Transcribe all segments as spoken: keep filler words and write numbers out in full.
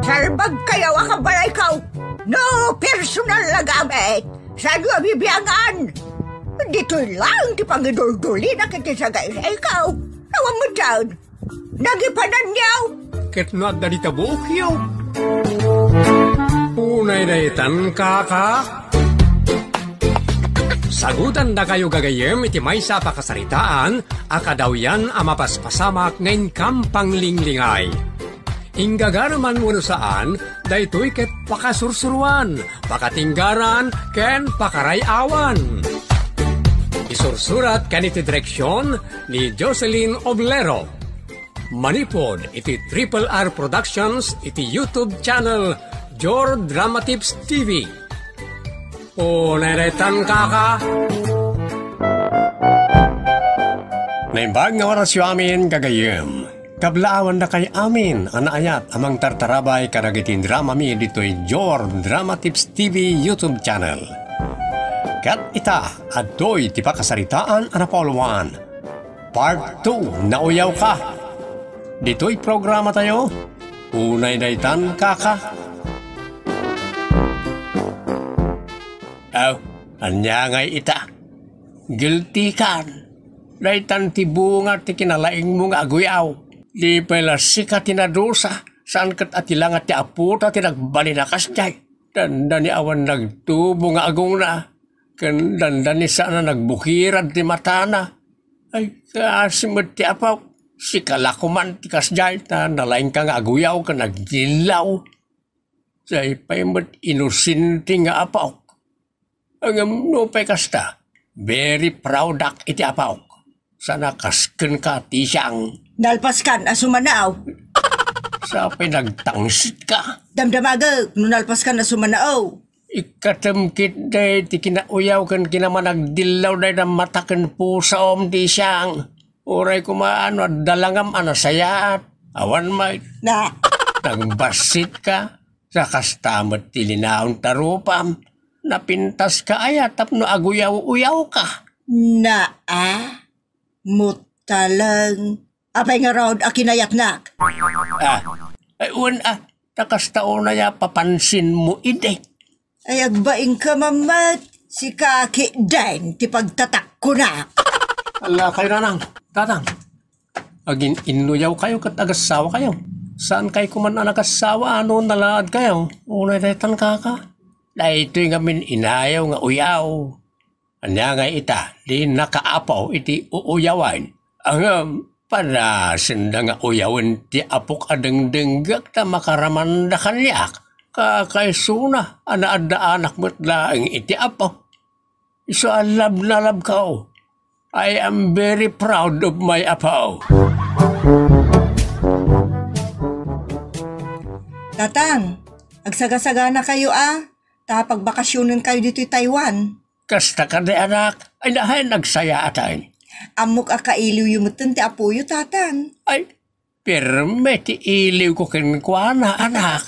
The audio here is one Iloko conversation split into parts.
Salbagkayo a kabalayko. No personal a gamit, saanyo a bibiangan. Ditoy laeng ti pangiduldulina iti sagayrayko. Awan metten. Nagipananyo. Ket no adda dita buokyo. Unay daytan, kaka. Sagutandakayo gagayyem iti maysa a pakasaritaan a kadawyan a mapaspasamak nga inkam panglinglingay. Inggagareman wenno saan, daytoy ket pakasursuroan, pakatinggaran, ken pakaray-awan. Isursurat ken iti direksion ni Jocelyn Oblero. Manipud iti Triple R Productions iti YouTube channel Jor Drama Tips T V. O, neretan, kaka. Naimbag nga orasyo amin, gagayyem. Kablaawandakay amin a naayat a mangtartarabay kadagiti dramami ditoy Jor Drama Tips T V YouTube channel. Ket ita, adtoy ti pakasaritaan a napauluan. Part two, Nauyawka. Ditoy programatayo, unay daytan, kaka. Aw, ania ngay ita? Guilty kan. Daytan ti bunga ti kinalaingmo nga aguyaw. Di pay la sika ti nadusa, saan ket a ti langa ti apota ti nagbalin a kasdiay. Dandani awan nagtubo nga agongna, ken dandani saan a nagbukirad ti matana. Ay, kaasi met ti apaw, sika la koman ti kasdiay, ta nalaingka nga aguyaw ken agdillaw. Say pay met inosente nga apaw. Ngem nupay kasta, very proud ak iti apawk. Sana kas kenka ti siang. Nalpaskan a sumanaw. Sa pay nagtangsit ka. Damdamagek no nalpaskan a sumanaw. Ikkatem ketdi ti kinauyaw ken kinamanagdillaw dayta mata ken pusom ti siang. Uray koma no adda langam a nasayaat. Awan met. Na. Nagbassit ka. Sa kasta met ti linaon ta rupam. Napintas ka aya tapno aguyaw-uyaw ka. Naa, mutaleng. Apay ngarud a kinayatnak? Ah, ay, wen, ah, ta kasta unay a papansin mo idi. Ay, agbaing ka, Mamat. Sika ketdin ti pagtatakkonak. Ala kayo, Nanang. Tatang, agin-inuyaw kayo ket agassawa kayo. Saan kayo kuman a nagassawa, ano, nalaad kayo? Unay daytan, kaka. Daytoy ngamin inayaw nga uyaw. Ania nga ita, di nakaapaw iti uuyawan. Ngem, padasenda nga uyawen ti apok a dengdenggek ta makaramanda kaniak. Kakaisuna a naaddaanak met laeng iti apo. Isu a love na love kao. I am very proud of my apo. Tatang, agsagasagana kayo a, ta pagbakasionen kayo ditoy Taiwan. Kasta kadi, anak? Ay, nahay nagsayaatan. Ammok a kailiwyo metten ti apoyo, Tatang. Ay, pirme ti iliwko kenkuana, anak.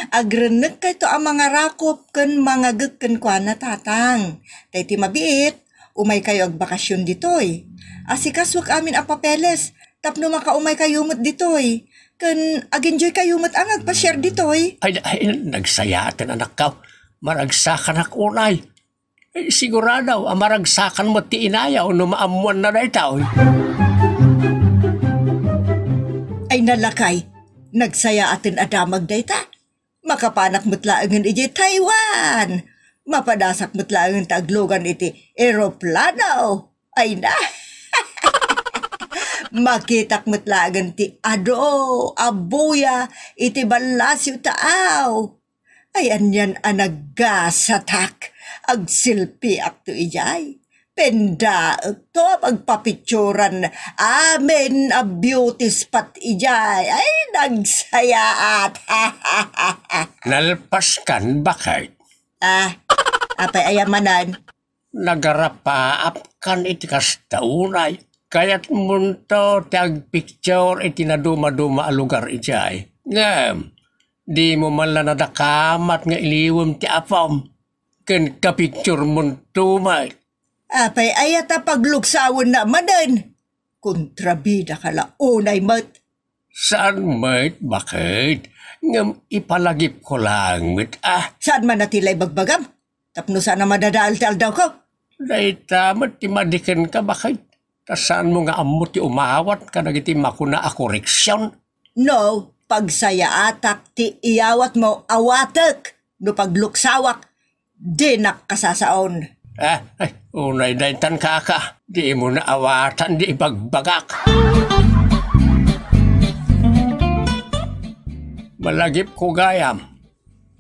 Agrennek kayto a mangarakop ken mangagek kenkuana, Tatang. Tay ti mabiit, umay kayo agbakasion ditoy. Asikasuek amin a papeles tapno makaumay kayo met ditoy. Ken agenjoy kayo met a ngagpasiar ditoy. Ay, ay, nagsayaaten, anakko. Maragsakanak unay. Eh, sigurado a maragsakan met ti inayaw no maammoanna daytoy. Ay nalakay, nagsayaaten a damag dayta. Makapanak met laengen idiay Taiwan. Mapadasak met laengen ta aglugan iti eroplano. Ay na. Makitak met laengen ti adu a buya iti ballasiw taaw. Ay, anian a naggasatak. Agselfieakto idiay. Pendaekto a pagpapicturan amin a beauty spot idiay. Ay, nagsayaat. Nalpaskan, bakit? Ah, apay aya manen? Nagarapaapkan iti kasta unay. Kayatmonto ti agpicture iti nadumaduma a lugar idiay. Ngem, dimo man la nadakamat nga iliwem ti apom ken kapicturemonto met. Apay aya ta pagluksawenna manen? Kontrabida ka la unay met. Saan met, baket? Ngem ipalagipko laeng met, ah. Saan man a ti la ibagbagam? Tapno saan a madadael ti aldawko. Dayta met ti madikenka, baket. Ta saanmo nga ammo ti umawat kadagiti makuna a koreksion? No, pagsayaatak ti iyawatmo, awatek. No pagluksawak, dinak kasasaon. Ah, ay, unay daytan, kaka. Dimo naawatan di ibagbagak. Malagipko gayam.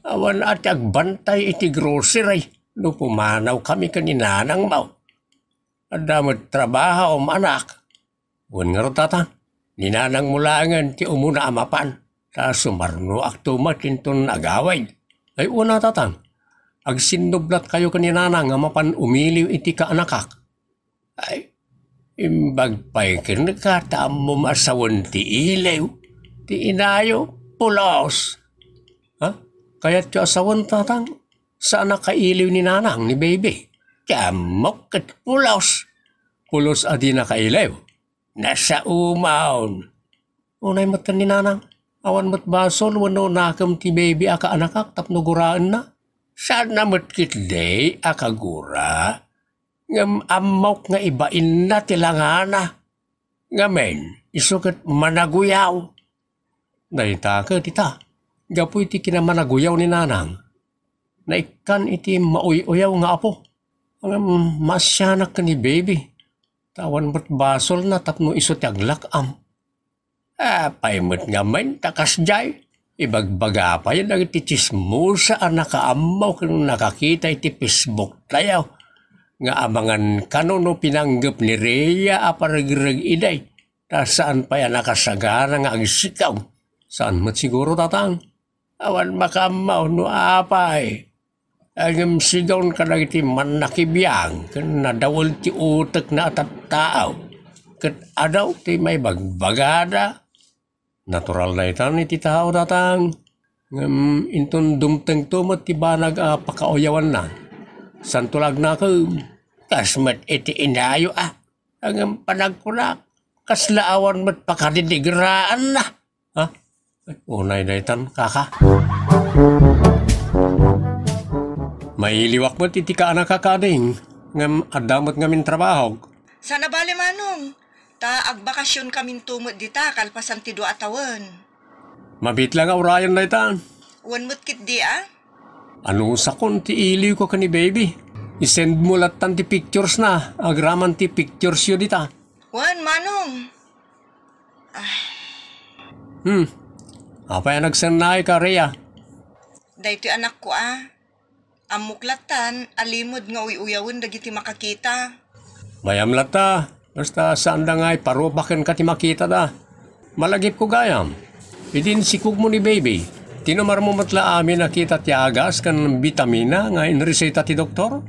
Awan a ti agbantay iti grocery no pumanawkami ken ni nanangmo. Adda met trabahom, anak. Wen ngarud, tata, ni nanangmo laengen ti umuna a mapan, ta sumarnoakto met inton agawid. Ay, una, tata, agsinnublatkayo ken ni nanang a mapan umiliw iti kaanakak. Ay, imbag pay kenka ta ammom a sawen ti iliw ti inayo, pulos. Ha? Kayatyo a sawen, tatang? Saan a kailiw ni nanang ni baby? Ti ammok ket pulos. Pulos a di nakailiw. Nasaomon. Unay met ken ni nanang. Awan met basol wenno nakem ti baby a kaanakak tapno guraenna. Saanna met ketdi a kagura. Ngem ammok nga ibainna ti langana. Ngamin, isu ket managuyaw. Dayta ket ita, gapu iti kinamanaguyaw ni nanang, naikkan iti mauy-uyaw nga apo. Ngem maasianak ken ni baby, ta awan met basolna tapno isu ti aglak-am. Apay met ngamin ta kasdiay? Ibagbaga pay dagiti tsismosa a nakaammo ken nakakita iti Facebook tayo nga amangan kano no pinanggep ni Rhea a paregreg idi, ta saan pay a nakasagana nga agsikaw. Saan met siguro, tatang? Awan makaammo no apay. Ngem sigaw kadagiti mannakibiang ken nadawel ti utekna a tattao. Ket adu ti maibagbagada. Natural daytan iti tao, tatang. Ngem inton dumtengto met ti banag a pakauyawanna, santo la agnakem. Kas met iti inayo a. Ngem panagkunak, kasla awan met pakadidigraanna. Ha? Ay, unay daytan, kaka. Mailiwak met iti kaanakak, ading, ngem adda met ngamin trabahok. Saan a bale, Manong, ta agbakasionkaminto met dita kalpasan ti dua a tawen. Mabiit la nga urayen dayta. Wen met ketdi a? Anusakon ti iliwko ken ni baby. Isendmo lattan ti pictures na, agraman ti pictures yo dita. Wen, Manong. Ah. Hmm. Apay a nagsennaay ka, Rhea? Daytoy anakko a. Ammok lattan a limed nga uy-uyawen dagiti makakita. Mayam latta, basta saanda nga iparupa kenka ti makitada. Malagipko gayam, idi insikogmo ni baby, tinumarmo met la amin a kita ti agas ken bitamina nga inreseta ti doktor?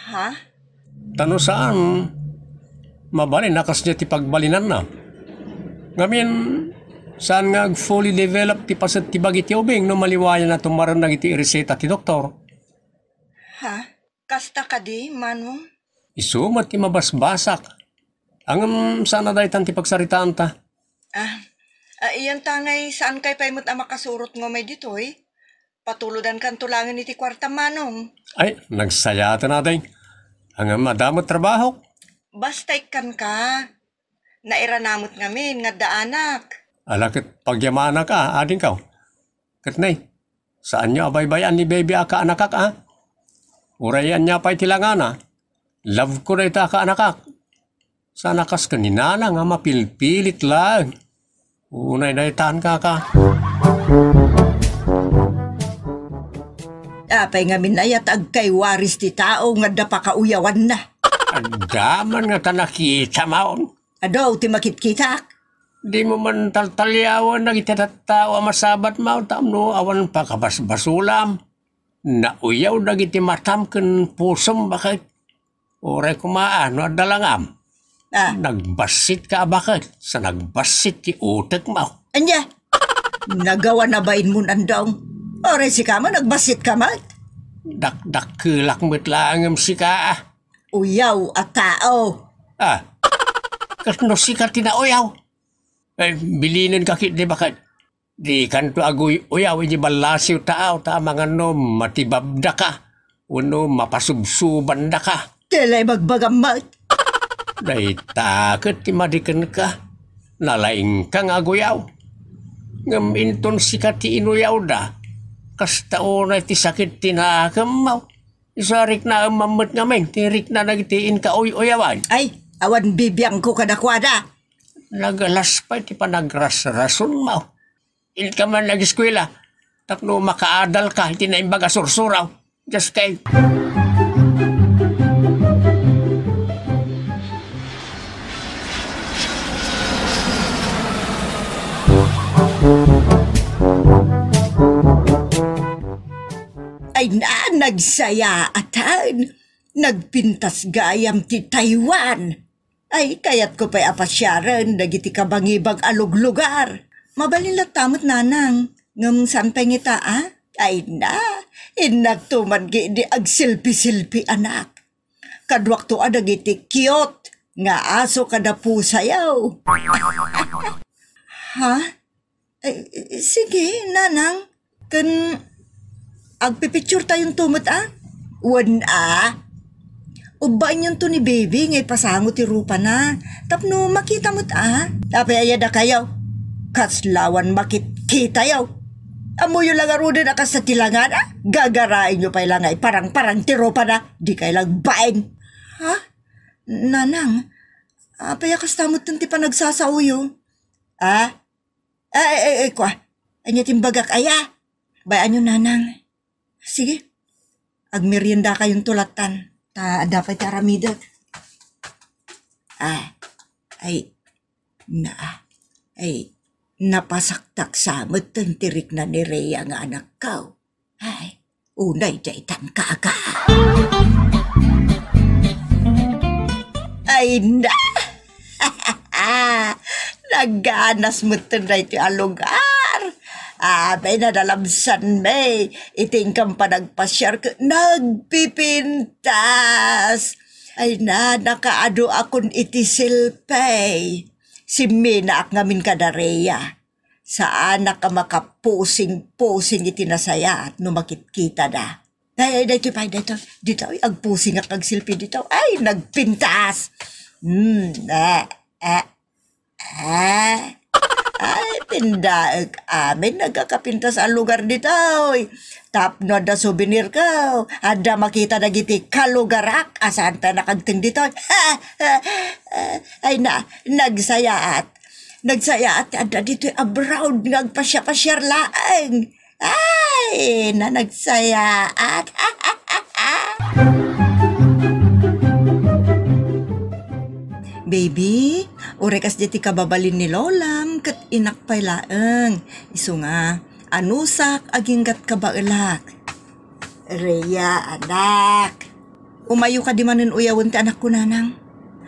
Ha? Ta no saan, mabalin a kasdiay ti pagbalinanna. Ngamin, saan nga ag-fully develop ti paset ti bagi ti ubing no maliwayan a tumaren dagiti ireseta ti doktor. Ha? Kasta kadi, Manong? Isu met ti mabasbasak. Ngem saan a daytan ti pagsaritaanta. Ah, ah, iyan ta ngay, saankay pay met a makasurot nga umay ditoy? Patulodankanto laengen iti kuartam, Manong. Ay, nagsayaten, ading. Ngem adda met trabahok. Basta ikkanka. Nairana met ngamin nga adda anak. Ala ket pagyamanak a, adingko. Ket nay, saanyo a baybay-an ni baby a kaanakak a? Uray ania pay ti langana, love ko dayta a kaanakak. Saan a kas ken ni nanang a mapilpilit laeng. Unay daytan, kaka. Apay ngamin aya ta agkaywaris ti tao nga adda pakauyawanna? Adda man nga ta nakitam. Adu ti makitkitak. Dimo man taltaliawen dagiti tattao a masabatmo tapno awan pakabasbasolam. Nauyaw dagiti matam ken pusom, baket. Uray koma a no adda langam. Ah. Nagbassit ka a baket, sa nagbassit ti utekmo. Ania? Nagawa na bainmon andong. Uray sika man, nagbassit ka met. Dakdakkelak met laeng ngem sika a. Uyaw a tao. Ah. Ket no sika ti nauyaw? Ay, bilinenka ketdi baket. Dikanto aguy-uyaw iti ballasiw taaw ta amangan no matibabdaka wenno mapasubsubandaka. Dayta la ibagbagam met. Dayta ket ti madi kenka. Nalaingka nga aguyaw. Ngem inton sika ti inuyawda, kasta unay ti sakit ti nakemmo. Isu a riknaem met ngamin ti rikna dagiti inka uy-uyawan. Ay, awan bibiangko kadakuada. Nagalas pay ti panagrasrasonmo. Inka man ageskuela tapno makaadalka iti naimbag a sursuraw. Dios kay. Ay na, nagsayaatan. Nagpintas gayam ti Taiwan. Ay, kayatko pay a pasiaren dagiti kabangibang a luglugar. Mabalin latta met, nanang, ngem saan pay ngita, a? Ay na, innakto man ketdi agsilpi-silpi, anak. Kaduakto a dagiti cute nga aso kada pusayo. Ha? Ay, sige, nanang. Ken agpipicturetayon to met, a? Wen, a? Ubbaenyonto ni baby nga ipasango ti rupana tapno makita met, a? Apay aya dakayo? Kaslawan makitkitayo. Ammoyo la ngaruden a kasta ti langana? Gagaraenyo pay la nga iparangparang ti rupana. Dikay la agbain. Ha? Nanang, apay a kasta metten ti panagsasaoyo? A? Ay, ay, ay, kua. Ania ti imbagak, aya? Bay-anyo, nanang. Sige. Agmeriendakayonto lattan. Ta adda pay ti aramidek. A, ay, na, ay, napasaktak sa metten ti rikna ni Rhea nga anakko. Ay, unay daytan, kaka. Ay, na! Nagganas metten daytoy a lugar. Apay, nadalabsanmi iti inkam panagpasiar ket nagpipintas. Ay na, nakaadu akon iti silpay. Simminaak ngamin kada Rhea. Saanak a makapusing-pusing iti nasayaat no makitkitada. Ay, ay, daytoy pay, daytoy. Ditoy, agpusingak agsilpi ditoy. Ay, nagpintas! Hmm, eh, eh, eh. Ay, pindaek amin, nagkakapintas a lugar ditoy. Tapno adda souvenir ko, adda makita dagiti kalugarak a saan pay nakagteng ditoy. Ay na, nagsayaat. Nagsayaat ti adda ditoy abroad nga agpasiapasiar laeng. Ay, na nagsayaat. Baby, uray kasdiay ti kababalin ni Lolam ket inak pay laeng. Isu nga, anusak aginggat kabaelak. Rhea, anak. Umayo kadi manen uyawen ti anakko, nanang.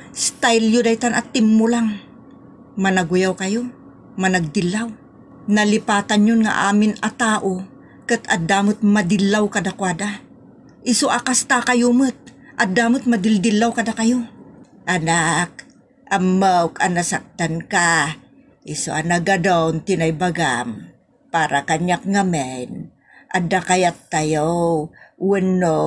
Style yo daytan a timmulang. Managuyaw kayo, managdillaw. Nalipatanyon nga amin a tao ket adda met madillaw kadakuada. Isu a kasta kayo met, adda met madildillaw kadakayo. Anak, ammok a nasaktanka. Isu a nagadon ti naibagam. Para kaniak ngamin, adda kayattayo wenno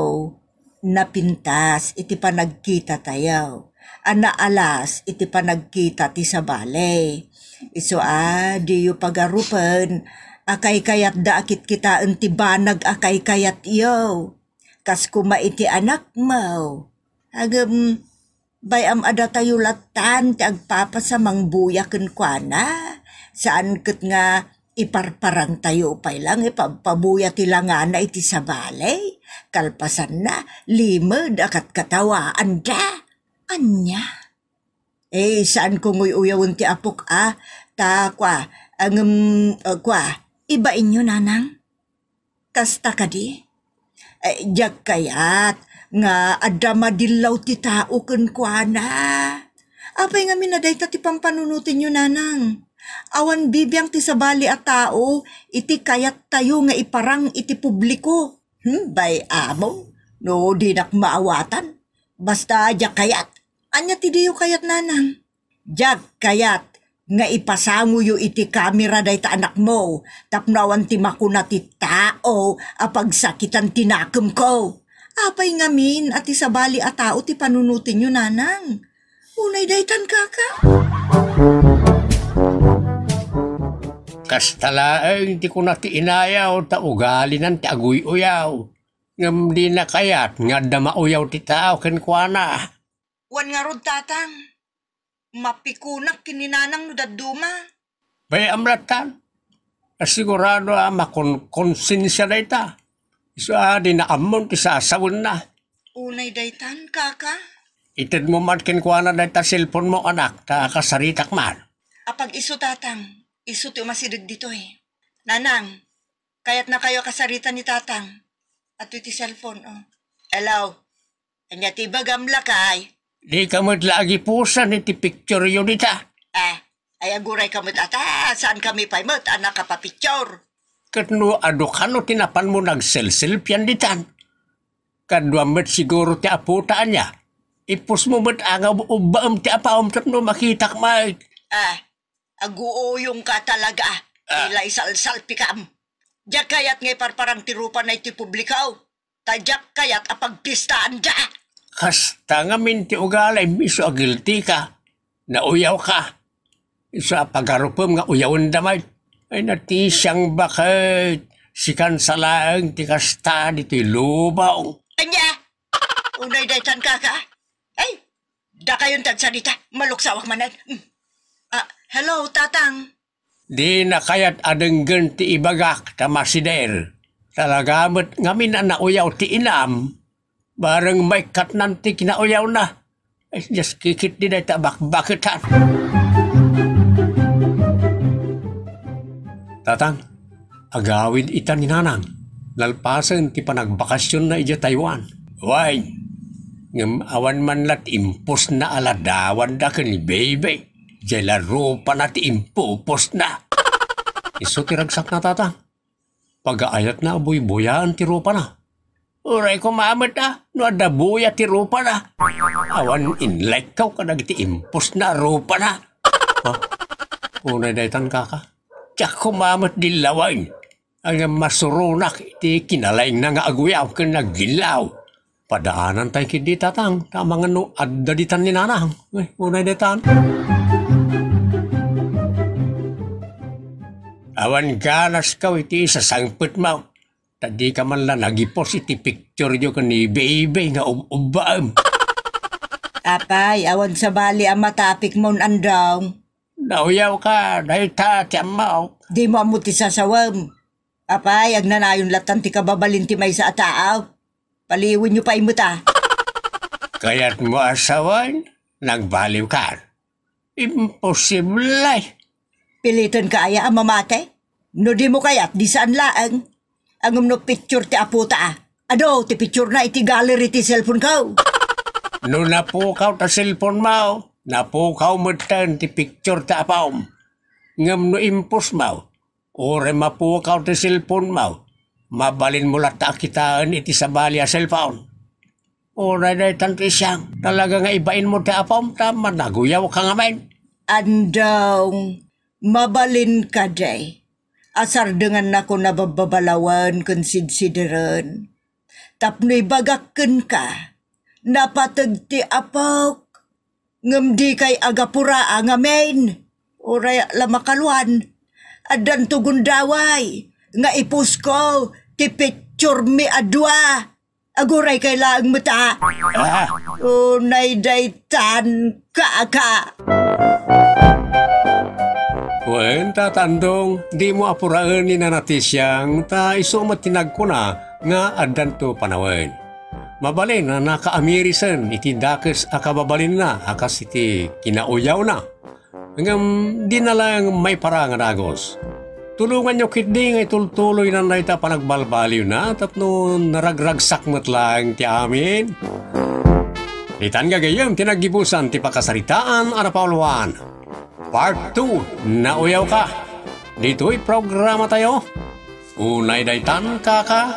napintas iti panagkitatayo a naalas iti panagkita ti sabali. Isu a diyo pagarupen a kaykayatda a kitkitaen ti banag a kaykayatyo. Kas koma iti anakmo. Agem, bay-am a datayo lattan ti agpapasamangbuya kenkuana. Saan ket nga iparparangtayo pay lang ipabpabuya ti langana iti sabali. Kalpasanna, limed a katkatawaanda. Ania? Eh, saan ko nguy-uyawen ti apok a? Ta, kua, angem, eh, kua, ibainyo, nanang? Kasta kadi? Eh, diak kayat nga adda madillaw ti tao kenkuana. Apay ngamin a dayta ti pampanunotenyo, nanang? Awan bibiang ti sabali a tao iti kayattayo nga iparang iti publiko. Hmm, bay-amon, no dinak maawatan. Basta diak kayat. Ania ti diyo kayat, nanang? Diak kayat nga ipasangoyo iti kamera dayta anakmo tapno awan ti makuna ti tao a pagsakitan ti nakemko. Apay ngamin a ti sabali a tao ti panunotenyo, nanang? Unay daytan, kaka? Kasta laeng ti kuna ti inayaw ta ugalinan ti aguy-uyaw. Ngem dina kayat nga adda mauyaw ti tao kenkuana. Wen ngarud, tatang. Mapikunak ken ni nanang no dadduma. Bay-am lattan. Sigurado a makonkonsensia dayta. Isu a dina ammon ti sasawenna. Unay daytan, kaka? Itedmo man kenkuana dayta cellphone mo, anak, ta kasaritak man. Apag isu, tatang. Isu ti umasideg ditoy. Nanang, kayatnakayo a kasarita ni tatang. Adtoy ti cellphone, oh. Hello. Ania ti ibagam, lakay? Dika met la agipusan iti picture-yo dita. Ah, ay, aguray ka met ata, saan kami pay met a nakapapicture? Ket no adu kano ti napanmo nagselselfian ditan? Kadua met siguro ti apota ania? Ipusmo met a nga ub-, ubbaem ti apaom tapno makitak met. Ah, aguuyongka talaga. Ah. Ila isalsalpikam. Diak kayat nga iparparang ti rupana iti publiko. Ta diak kayat a pagpistaanda. Kasta ngamin ti ugalim isu a guilty ka. Nauyawka. Isu a pagarupem nga uyawenda met. Ay, natisiang baket. Sikan sa laeng ti kasta ditoy lubong. Ania? Unay daytan, kaka? Ay, dakayon ti agsarita. Maluksawak manen. Mm. Ah, hello, tatang. Dina kayat a denggen ti ibagak ta masider. Talaga met ngamin a nauyaw ti inam. Bareng maikkatnan ti kinauyawna. Ay, just kikit di dayta bakbaketan. Tatang, agawid ita ni Nanang. Nalpasen ti panagbakasionna idiay Taiwan. Wen, ngem awan man la ti impusna a ladawanda ken ni Baby. Diay la rupana ti impupusna. Isu ti ragsakna, tatang. Pagaayatna a buybuyaen ti rupana. Uray koma met a, no adda buya ti rupana. Awan inlike-ko kadagiti impusna a rupana. Ha? Unay daytan, kaka. Diak koma met dillawen. Ngem masuronak iti kinalaingna nga aguyaw ken naggillaw. Padaanantay ketdi, tatang, ta amangan no adda ditan ni Nanang. Eh, unay ditan. Awan ganaskaw iti sasangpetmo. Ta dika man la nagipos iti picture-yo ken ni Baby nga ub-, ubbaem. Apay, awan sabali a matapikmon, andong. Nauyawka, dayta ti ammok. Dimo ammo ti sasawem. Apay, agnanayon lattan ti kababalin ti maysa a tao. Paliwenyo pay met a. Kayatmo a sawen, nagbaliwkan. Imposible. Pilitenka aya a mamati? No dimo kayat, di saan laeng. Ngem no picture ti apota, adu ti picturena iti gallery ti cellphoneko. No napukaw ta cellphonemo, napukaw metten ti picture ti apom. Ngem no impusmo, uray mapukaw ti cellphonemo, mabalinmo latta a kitaen iti sabali a cellphone. Uray daytan ti siang, talaga nga ibainmo ti apom ta managuyawka ngamin. Andong, mabalin kadi a sardengannakon a babbabalawen ken sidsideren. Tapno ibagak kenka, napateg ti apok, ngem dikay agapuraa ngamin. Uray la makaluan, addanto gundaway nga ipusko ti picturemi a dua. Aguray kay laeng met a. Ah. Unay daytan, kaka. Wen, Tata Andong, dimo apuraen ni Nana Tisiang, ta isu met ti nagkuna nga addanto panawen. Mabalin a nakaamirisen iti dakes a kababalinna a kas iti kinauyawna. Ngem dina laeng maiparang a dagus. Tulonganyo ketdi nga itultuloynan dayta a panagbalbaliwna tapno naragragsak met laeng ti amin. Ditan gagayyem ti naggibusan ti pakasaritaan a napauluan. Part two, Nauyawka. Ditoy programatayo, Unay Daytan, Kaka,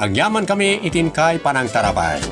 agyamankami iti inkay panangtarabay.